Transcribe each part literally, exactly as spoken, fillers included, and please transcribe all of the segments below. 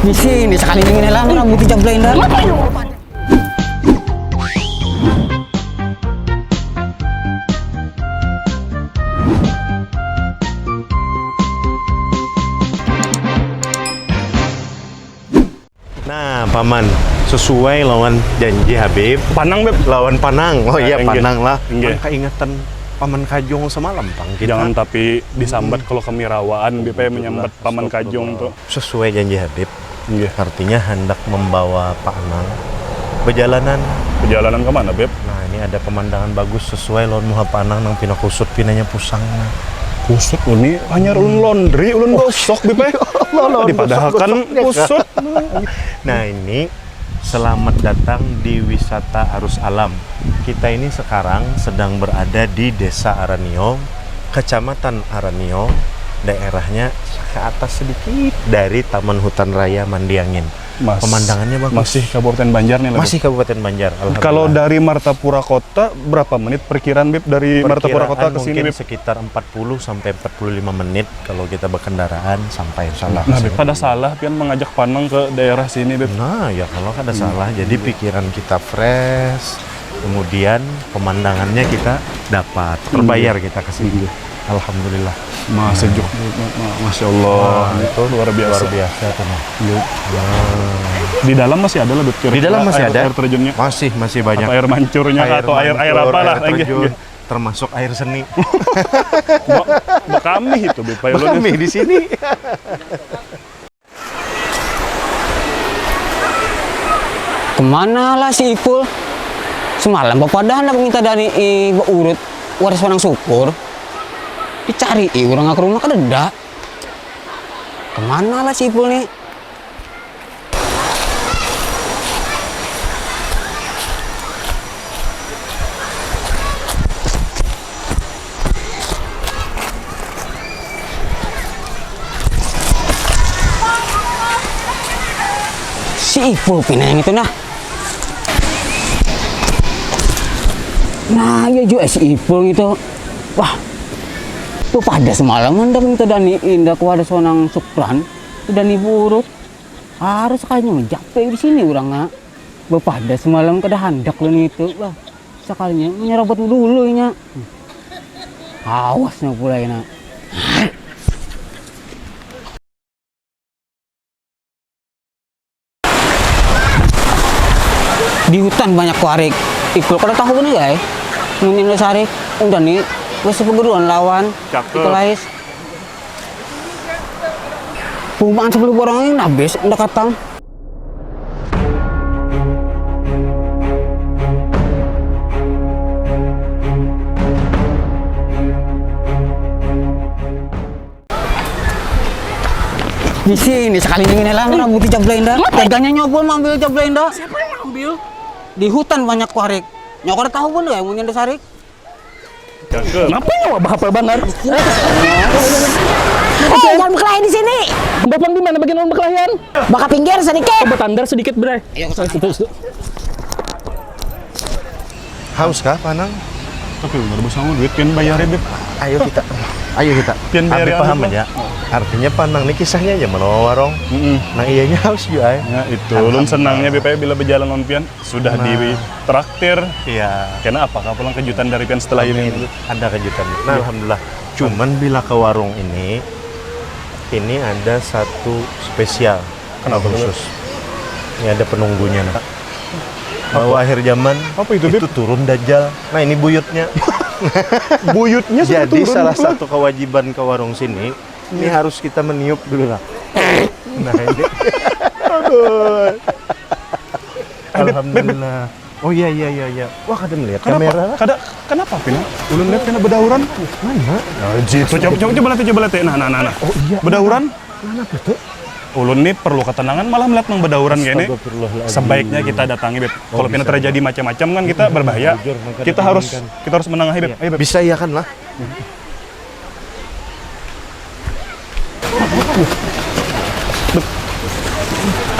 Di sini sekali ini lah, rambut hijab Belanda. Nah, Paman, sesuai lawan janji Habib. Panang, Beb. Lawan Panang. Oh iya, Panang lah. Kan kaingatan Paman Kajung semalam, Pang. Kita. Jangan tapi disambat kalau kemirawaan, Beb, menyambat Paman Kajung tuh. Sesuai janji Habib. Iya. Artinya hendak membawa Panang berjalanan. Berjalanan kemana, Beb? Nah, ini ada pemandangan bagus sesuai lawan muha Panang nang pina kusut, pinanya pusang. Kusut, ulun ni hanyar ulun laundry, ulun gosok, Beb, eh. Dipadahakan kusut. Nah, ini selamat datang di wisata arus alam. Kita ini sekarang sedang berada di Desa Aranio, Kecamatan Aranio, daerahnya ke atas sedikit dari Taman Hutan Raya Mandiangin. Pemandangannya bagus. Masih Kabupaten Banjar nih, Beb? Masih Kabupaten Banjar, alhamdulillah. Kalau dari Martapura Kota, berapa menit perkiraan, Beb, dari Martapura Kota ke sini, Beb? Perkiraan mungkin sekitar empat puluh sampai empat puluh lima menit kalau kita berkendaraan sampai, insya Allah. Nah, Beb, kada salah pian mengajak Panang ke daerah sini, Beb. Nah, ya kalau kada salah, jadi pikiran kita fresh, kemudian pemandangannya kita dapat, terbayar kita ke sini. Alhamdulillah. Masya Allah. Wah, itu luar biasa. Luar biasa tuh, nah. Iya. Di dalam masih ada lah, Beb, kira-kira. Di dalam masih ada. Air terjunnya. Masih, masih banyak. Atau air mancurnya, atau air, air mancur, apalah, air terjun, termasuk air seni. Ba-, bakamih itu, Beb, ulun. Bakamih di sini. Kemana lah si Ipul? Semalam bapadah handak minta dari i baurut waris Panang Syukur. Dicari i urang ka rumah kadada. Kemana lah si Ipul ni? Si Ipul pina yang itu nah. Nah, iya juga si Ipul itu. Wah, tuh pada semalam handak minta dani indak wadah sonang Sukran, itu dani burut. Harus kayaknya menjape di sini orangnya. Bapadah semalam kada handak lun itu, bah. Sakalinya menyerobot dulu inya. Awasnya pula ina. Di hutan banyak kuarik. Ipul kada tahu ni, guys. Munyin sarik, udah nih, wes peguruan lawan. Cakep. Ikulais. Pumaan sepuluh borong ini habis, ndak katang. Di sini sekali ini lah, rambut hijab Belanda. Dagangnya nyopol mengambil hijab Belanda. Siapa yang mengambil? Di hutan banyak kuarik. Nyokor tahu pun ya, munyin sarik. Kenapa nyawa bahapal banar? Eh, jangan berkelahi di sini. Bapak di mana bagian orang berkelahian? Baka pinggir sedikit. Coba tandar sedikit, Bray. Ayo, terus, terus. Haus kah, Panang? Tapi bener bos, kamu duit pian bayar ya, Beb. Ayo kita. Ayo kita. Pian bayar. Abi paham aja. Artinya Panang nih kisahnya aja menawa warung. Nah, iyanya haus juga, ay. Ya, itu. Ulun senangnya, Beb, bila berjalan lawan pian. Sudah ditraktir. Iya. Kena apakah pulang kejutan dari pian setelah ini? Amin. Ada kejutan. Nah, alhamdulillah. Cuman bila ke warung ini, ini ada satu spesial. Kenapa, khusus? Ini ada penunggunya, nah. Bahwa akhir zaman apa itu, Bib? Itu turun dajal. Nah, ini buyutnya. Buyutnya sudah turun. Jadi salah satu kewajiban ke warung sini, ini harus kita meniup dulu lah. Nah, ini. Aduh. Alhamdulillah. Oh iya, iya, iya, iya. Wah, kada melihat kamera. Kada, kenapa, Pina? Ulun lihat kena bedauran. Mana? Nah, jitu, coba, coba, coba lihat, coba lihat. Nah, nah, nah, nah. Oh iya. Bedauran. Mana tuh? Ulun nih perlu ketenangan, malah melihat nang bedauran kayak ini. Astagfirullahaladzim. Sebaiknya kita datangi, Beb. Kalau pina terjadi macam-macam kan kita berbahaya. Kita harus, kita harus menengahi, Beb. Ayo, Beb. Bisa ya kan lah.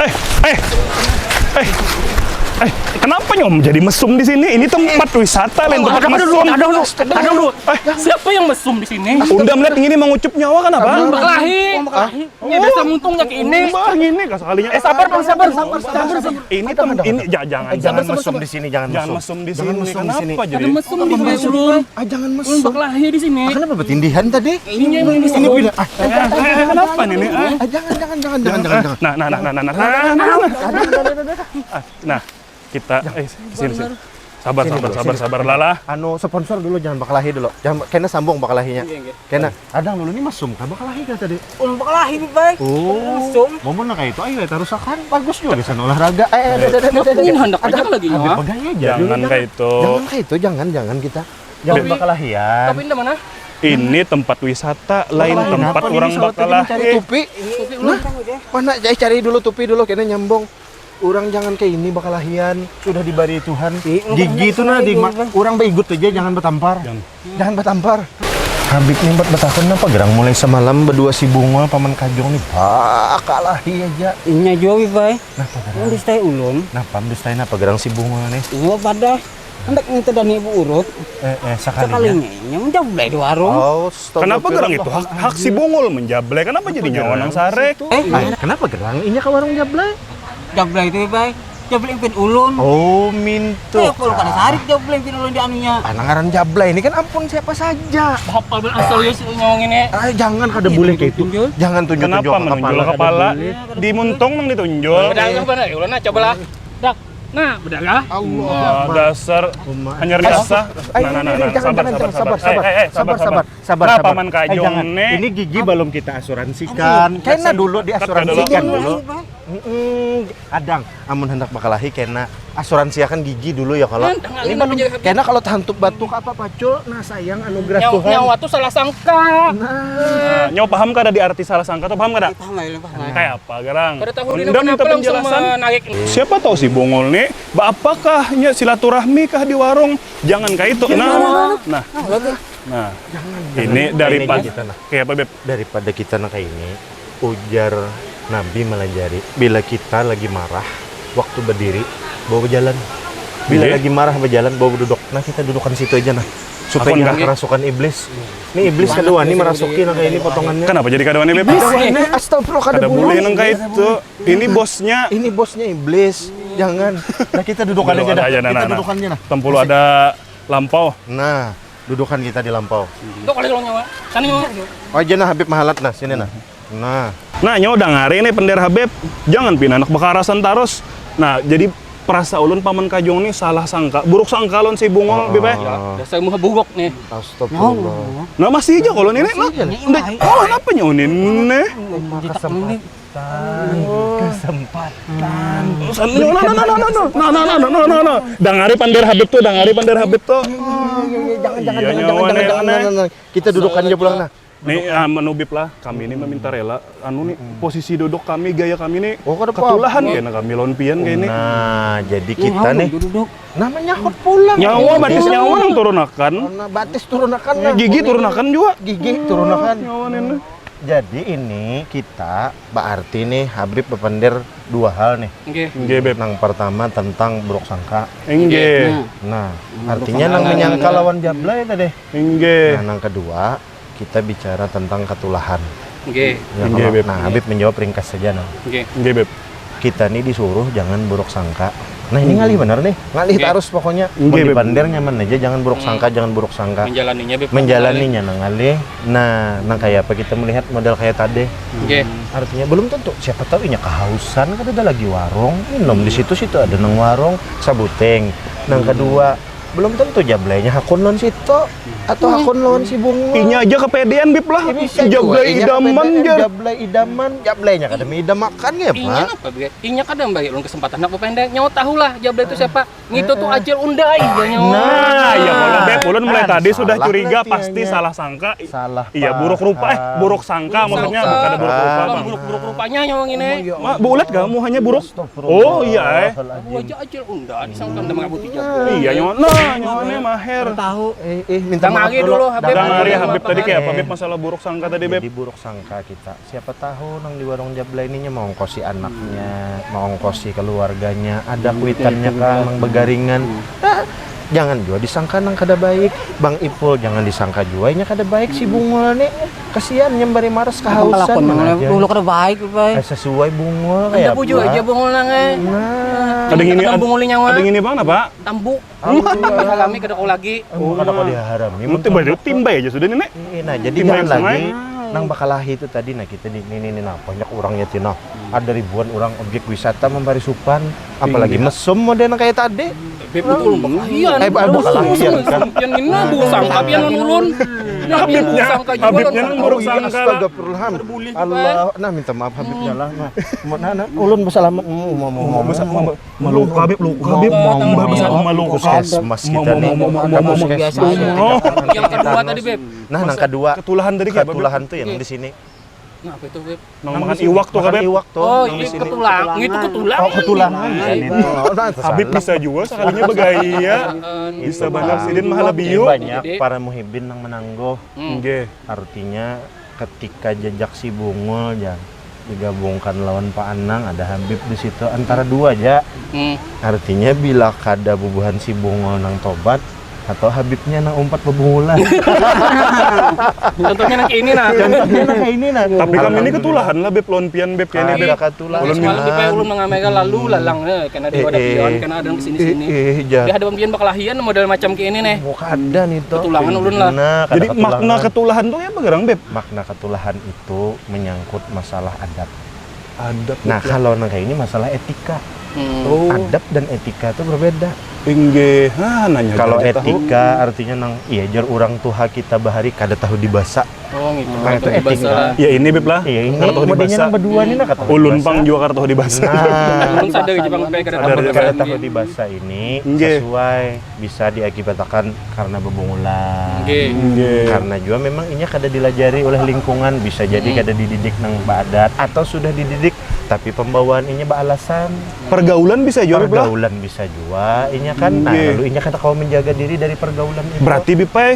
Eh, eh. Eh, eh, kenapa nyom jadi mesum di sini? Ini tempat wisata, lain tempat mesum. Ada dulu, ada dulu. Siapa yang mesum di sini? Unda melihat ini mengucup nyawa, kenapa? Bakalahi. Ini biasa muntungnya ke ini. Bah, ini kah sekalinya. Eh, sabar dong, sabar, sabar, sabar. Ini tem ini ja- jangan jangan mesum di sini, jangan Jangan mesum. mesum di sini, jangan Kenapa mesum. jadi? Ada mesum di sini, ulun. Ah, jangan Ulun mesum. Bakalahi di sini. Kenapa betindihan tadi? Ini yang mesum. Ah, kenapa ini? Ah? Ah, jangan, jangan, jangan, jangan, jangan, jangan. Nah, nah, nah, nah, nah, nah, nah, nah, nah, nah. Ah, nah, kita eh sini sini. Sabar, sabar, sabar, sabar, Lala. Anu, sponsor dulu, jangan Bakalahi dulu. Jangan, kena sambung Bakalahinya. Kena. Adang dulu ni mesum kah Bakalahi kah tadi? Ulun Bakalahi, Bib ai. Oh. Mesum. Momen kayak itu, ayo tarusakan. Bagus juga di sana olahraga. Eh, ada, ada, ada, ada. Ini hendak aja lagi nyawa. Bakalahi aja. Jangan kayak itu. Jangan kayak itu, jangan, jangan kita. Jangan Bakalahian. Tapi di mana? Ini tempat wisata, lain tempat orang Cari Bakalahi. Tupi. Nah, mana saya cari dulu Tupi dulu, kena nyambung. Orang jangan kayak ini Bakalahian, sudah dibari Tuhan. Gigi itu nah di orang baigut aja, jangan betampar. Jangan betampar. Habib ni empat betakun napa gerang mulai semalam berdua si Bunga paman Kajong ni Bakalahi aja. Inya jua, Bib ai. Napa gerang? Mendustai ulun. Napa mendustai napa gerang si Bunga nih? Iya pada. Hendak minta dani ibu urut. Eh, eh, sekalinya. Sekalinya inya menjablai di warung. Oh, stop. Kenapa gerang itu hak hak si Bungul menjablai? Kenapa jadi nyawa nang sarek? Eh, Ay, kenapa gerang? Inya ke warung jablai. Jablai itu, Bib ai. Jablai impin ulun. Oh, mintu. Kayak kalau kada sarik jablai impin ulun di anunya. Anak ngaran jablai ini kan ampun siapa saja. Apa ben asal ya si nyawang ini? Ay, jangan kada boleh kayak itu. Jangan tunjuk-tunjuk Kenapa menunjuk kepala? Di muntung nang ditunjuk. Bedagang mana? Ulun nah coba lah. Dak. Nah, bedagang. Wah, dasar hanyar biasa. Nah, nah, nah, nah, sabar, sabar, sabar, sabar, eh, eh, eh, sabar, sabar. Sabar, Nah, sabar. paman Kajong nih. Ini gigi belum kita asuransikan. Kena dulu diasuransikan dulu. Mm-mm. Adang, amun hendak bakalahi kena asuransiakan gigi dulu ya kalau. Ini belum kena kalau tahantup batuk apa pacul. Nah, sayang anugerah Nyawa, Tuhan. Nyawa tuh salah sangka. Nah, Nyawa paham kada di arti salah sangka tuh, paham kada? Paham aja, paham aja. Kayak apa gerang? Kada tahu Unda dina minta kenapa langsung penjelasan. Menarik. Siapa tahu si Bungul nih, ba apakah nya silaturahmi kah di warung? Jangan kayak itu. Nah, nah, nah. Ini daripada kita nah. Kayak apa, Beb? Daripada kita nang kayak ini, ujar Nabi melajari, bila kita lagi marah waktu berdiri, bawa berjalan. Bila Iya. Lagi marah berjalan, bawa duduk. Nah, kita dudukan situ aja nah, supaya Aku jangan enggak. Kerasukan iblis. Ini iblis kedua nih merasuki nang kayak ini potongannya. Kenapa jadi kada wani, Beb? Ini astagfirullah kada Kada boleh boleh. Nang kayak itu. Ini bosnya. Ini bosnya iblis. Jangan. Nah, kita dudukan aja dah. Aja, nah, Kita nah, nah. dudukan aja nah. Tempulu ada lampau. Nah, dudukan kita di lampau. Itu kali kalau nyawa. Kan nyawa. Oh, aja nah Habib mahalat nah, sini nah. Nah, Nah, nyo dangari nih pender Habib, jangan pina anak bakarasan tarus. Nah, jadi perasa ulun paman Kajong nih salah sangka, buruk sangka lawan si Bungul, Bib, eh. Dasar muha bugok nih. Astagfirullah. Nah, masih aja kalau ini nah. Masih aja. Nda, oh, kenapa nyo ini nih? Kesempatan. Kesempatan. Nah, nah, nah, nah, nah, nah, nah, nah, nah, nah, nah, nah. Dangari pander Habib tuh, dangari pander Habib tuh. Jangan, jangan, Iya, jangan, nyawa jangan, nih, jangan, nih. jangan, jangan. Kita dudukan aja pulang nah. Nih, ah, menubib lah, kami ini meminta rela, anu nih, posisi duduk kami, gaya kami nih Oh, kada ketulahan apa-apa. Kena kami lawan pian kayak ini. Nah, jadi kita nih Duduk. Namanya hot pulang. Nyawa batis nyawa nang turunakan. Nah, batis turunakan nah. Gigi turunakan juga. Gigi turunakan. Nyawa ini. Jadi ini kita berarti nih Habib berpender dua hal nih. Oke. Nggih, Beb. Nang pertama tentang buruk sangka. Nggih. Nah, Nah, artinya nang menyangka lawan jablay tadi. Nggih. Nah, nang kedua kita bicara tentang ketulahan. Oke. Ya, Nggih, kalau- Beb. Nah, Habib menjawab ringkas saja nah. Oke. Nggih, Beb. Kita nih disuruh jangan buruk sangka. Nah, ini ngalih benar nih. Ngalih Nggih. Terus pokoknya. Nggih, Mau Beb. dipander nyaman aja, jangan buruk sangka, jangan buruk sangka. Menjalaninya, Beb. Menjalaninya nang ngalih. Nah, nang kayak apa kita melihat model kayak tadi. Oke. Artinya belum tentu. Siapa tahu inya kehausan, kan ada lagi warung minum di situ, situ ada nang warung sabuting. Nang kedua, belum tentu jablaynya hakun lawan situ atau hakun lawan si Bungo. Inya aja kepedean, Bib lah. Ini bisa Jablay juga, inya idaman kepedean, jar. Jablay idaman, jablaynya kada idaman ya, Inya Pak. Apa, Bib? Inya kada bagi ulun kesempatan nak bependek. Nyawa tahu lah jablay itu siapa. Ngitu tuh acil undai ya nyawa. Nah, ya kalau Beb, ulun mulai Kan tadi sudah salah curiga, nanti pasti ianya. Salah sangka. I- Salah Iya, buruk rupa, eh, paham. buruk sangka maksudnya, Sangka. kada buruk rupa, Kalau Bang. Buruk-buruk rupanya nyawa ini. Ma, bulat gak muhanya buruk? Oh iya, eh. Wajah acil unda disangka unda mengabuti jago. Iya, nyawa. Nah, Nyawa nih maher. Tahu. Eh, eh, minta Dang maaf ari dulu. Dulu, Habib. Dang ari Dulu, Habib Habib. Tadi kayak apa Eh. Beb masalah buruk sangka tadi Beb? Jadi buruk sangka kita. Siapa tahu nang di warung Jabla ininya mau ongkosi anaknya, mau ongkosi keluarganya, ada kuitannya kah nang begaringan. Ah, jangan jua disangka nang kada baik. Bang Ipul jangan disangka jua inya kada baik si Bungul nih. Kasihan nyambari maras kehausan Lakon mana mana aja. Bungul kada baik Beb. Eh, sesuai Bungul kayak Ada bujur aja Bungul nang eh. Nah, Ada gini Ketemu Bungul nyawa. Ada gini bang apa? Tambuk. Ampun. Kami kada kau lagi. Eh, kada kau diharami. Nanti balik timbai aja sudah nenek. Eh, nah jadi Timbai jangan sungai. Lagi nang bakalahi itu tadi nah kita di ini ini nah banyak orangnya Tina. Ada ribuan orang objek wisata membari supan, apalagi mesum model nang kayak tadi. Beb betul bakalahian. Eh, bakalahian, kan? Yang ini buruk sangka pian lawan ulun. Nah, buruk Habibnya, sangka juga Habibnya lawan nang buruk Iya, sangka lah. Astagfirullahaladzim. Boleh, Allah, nah minta maaf Habibnya lah. Nah, mau nah, nah, ulun bersalamat mau mau mau mau. Maluka Beb, luka Beb, mau mbah besar maluka. Puskesmas kita nih. Mau, mau, mau, mau, mau, Puskesmas mau. kita kan Yang kedua tadi Beb. Nah, nang kedua Ketulahan tadi kayak apa Beb? Ketulahan tuh yang di sini. Nah, apa itu Beb? Nang makan iwak tuh Makan Beb. Iwak tuh. Oh, Nang ini di sini. Ketulang. Itu ketulang. Oh, ketulangan kan itu. Oh, nah, Habib salah. Bisa juga sekalinya bagaya. Bisa banar sidin mahala biu. Banyak para muhibin nang menangguh. Nggih. Artinya ketika jejak si Bungul jar digabungkan lawan Pak Anang ada Habib di situ antara dua aja. Hmm. Artinya bila kada bubuhan si Bungul nang tobat atau Habibnya nang umpat bebungulan. Contohnya nang kayak ini nah. Contohnya nang kayak ini nah. Tapi kami ini ketulahan lah Beb lawan pian Beb kayak ini Ada Beb. Ketulahan. Ulun Semalam minta. Di Payah ulun mengamai lalu lalang eh, karena di Eh, wadah eh. pion karena ada di sini-sini. Eh, eh, jar. Di hadapan pion bakalahian model macam kayak ini nih. Mau kada nih tuh. Ketulangan ulun lah. Nah, kada Jadi makna ketulangan. Ketulahan tuh kayak apa gerang Beb? Makna ketulahan itu menyangkut masalah adab. Adab. Nah, kalau nang kayak ini masalah etika. Hmm. Oh. Adab dan etika itu berbeda. Inggih. Nah, nanya Kalau aja tahu. Etika artinya nang iya jar orang tua kita bahari kada tahu dibasa. Oh gitu. Nah, itu Bahasa etika. lah. Ya ini Beb lah. Iya ini Kada tahu modelnya dibasa. Nang berdua nih nah kata Ulun pang juga kada tahu dibasa. Nah, Ulun sadar aja bang Beb kada Sadar tahu aja, kada basa. Tahu dibasa ini Nggih. Sesuai bisa diakibatkan karena bebungulan. Nggih. Nggih. Karena juga memang inya kada dilajari oleh lingkungan, bisa jadi Hmm. kada dididik nang baadat atau sudah dididik tapi pembawaan inya baalasan. Pergaulan bisa juga Beb lah. Pergaulan bisa juga inya kan. Nah, Nggih. Lalu inya kada kawa menjaga diri dari pergaulan itu. Berarti Beb ai,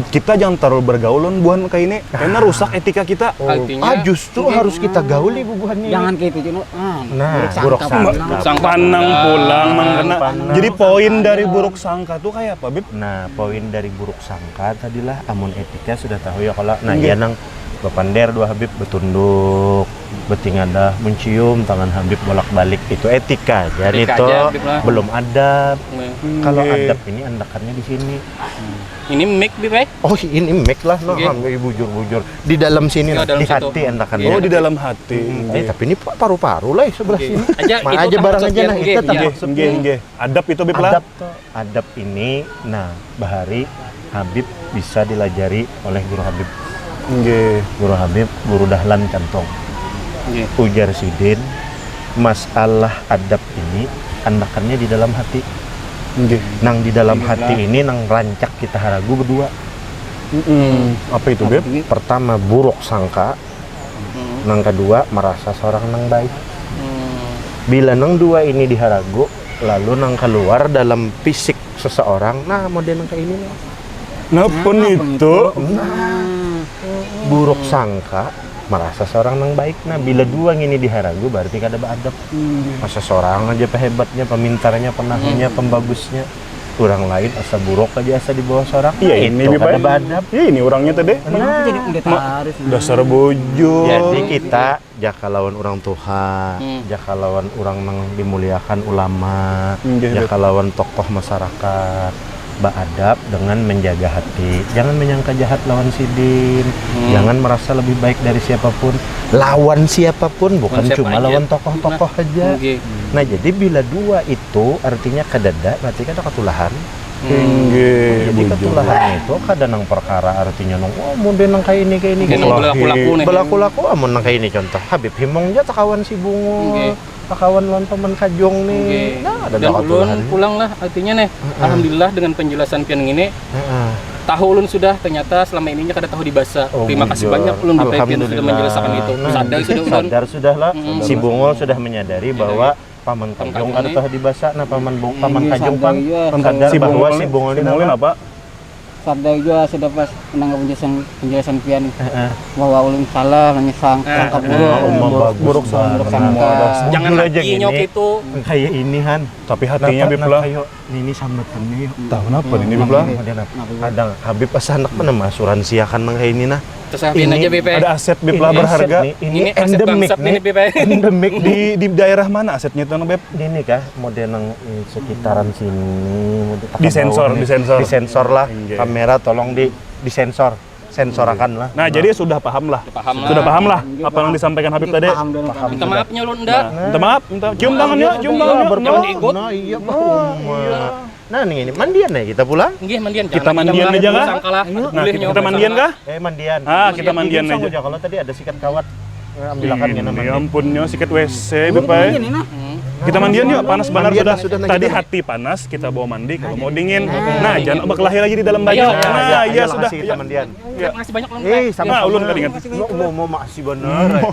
kita jangan terlalu bergaul lawan buhan kayak ini. Karena rusak etika kita. Artinya Ah, justru harus kita gauli bubuhan ini. Jangan kayak itu Cino. Ah, Nah, buruk buruk sangka. sangka. Sangka. Panang pulang mangkena. Panang. Jadi poin dari buruk sangka tuh kayak apa Beb? Nah, poin dari buruk sangka tadilah amun etika sudah tahu ya kalau nah Nggih. Iya nang bepander dua Habib betunduk, betingadah, mencium tangan Habib bolak-balik itu etika. Jadi Etika itu aja, Habib lah. Belum adab. Nah, Kalau Nggih. Adab ini andakannya di sini. ini mic Beb ai. Oh, ini mic lah, no, Nggih. Habib, bujur-bujur di dalam sini, Iya, nah, dalam di situ. Hati andakannya. Oh, di dalam hati. Hmm, eh, tapi ini paru-paru lah sebelah Nggih. sini. Aja, Mana itu aja tetap barang aja sekian, nah nggih, itu iya. maksudnya. Nggih, nggih. Adab itu Beb lah. Adab tuh, adab ini, nah, bahari Habib bisa dilajari oleh guru Habib. Nggih. Guru Habib, guru Dahlan Cantong. Nggih. Ujar sidin, masalah adab ini andakannya di dalam hati. Nggih. Nang di dalam hati ini nang rancak kita haragu berdua. Mm-mm. Apa itu Beb? Pertama buruk sangka, Hmm. nang kedua merasa seorang nang baik. Hmm. Bila nang dua ini diharagu, lalu nang keluar dalam fisik seseorang, nah model nang kayak ini nih. Nah pun itu. Nah, buruk sangka merasa seorang nang baik. Nah, bila dua ini diharagu berarti kada beadab. Masa seorang aja pehebatnya, pemintarnya, penahunya, pembagusnya. Orang lain asa buruk aja asa di bawah seorang. Iya Nah, ini itu Beb kada ai. Beadab. Iya ini orangnya tadi. Jadi udah harus. Dasar bujur. Jadi kita jaka lawan orang tuha, Hmm. jaka lawan orang nang dimuliakan ulama, Nggih, jaka lawan tokoh masyarakat, beadab dengan menjaga hati. Jangan menyangka jahat lawan sidin. Hmm. Jangan merasa lebih baik dari siapapun. Lawan siapapun, bukan Lawan siapa cuma aja. Lawan tokoh-tokoh aja. Nggih. Nah, jadi bila dua itu artinya kadada, berarti kada ketulahan. Nggih. Jadi ketulahan itu kada nang perkara artinya nang oh mun dia nang kayak ini kayak ini Mungkin gitu. Nang belaku-laku nih. Belaku-laku amun nang kayak ini contoh Habib Himong aja takawan si Bungul, Nggih. Takawan lawan paman Kajong nih. Nggih. Nah, ada Dan belaku ulun lah. Pulang lah artinya nih. Alhamdulillah dengan penjelasan pian ini Heeh. Tahu ulun sudah ternyata selama ininya kada tahu dibasa. Oh, Terima kasih bujur. Banyak ulun Beb ai pian sudah Alhamdulillah. Menjelaskan itu. Nah, Sadar sudah ulun. Sadar sudah lah. Mm-mm. Si Bungul sudah menyadari bahwa Paman Kajung kada tahu dibasa, nah paman bung, paman Kajung pang sadar bahwa si bungul ini apa? Sadar juga sudah pas mendengar penjelasan penjelasan pian bahwa ulun salah menyesang sangka buruk, buruk sangka. Jangan lagi nyok itu. Kayak ini han. Tapi hatinya bib lah. Ini sambatannya yuk. Tahu kenapa ini bib lah? Ada Habib pas anak mana masuransiakan nang kayak ini nah. Terserah pian aja bib. Ada aset bib lah berharga. Ini endemik nih. Endemik di di daerah mana asetnya itu bib? Ini kah model nang sekitaran sini. Disensor, disensor. Disensor lah. Kamera tolong di disensor. Sensorakan lah. Nah, jadi sudah paham lah. Sudah paham lah apa yang disampaikan Habib tadi. Minta maafnya ulun ndak. Minta maaf, minta cium tangannya, cium tangannya. Nah, iya. Nah, nih ini mandian ya kita pulang. Nggih, mandian. Kita mandian aja kah? Nah, kita mandian kah? Eh, mandian. Ah, kita mandian aja. Kalau tadi ada sikat kawat, ambilakan ya namanya. Ya ampunnya sikat W C, Bapak. Kita mandian yuk, panas banget sudah. Tadi hati panas, kita bawa mandi kalau mau dingin. Nah, jangan berkelahi lagi di dalam banyu. Nah, iya sudah. Kita mandian. Makasih banyak ulun. Eh, sama-sama. Nah, ulun tadi ingat. Mau mau makasih bener.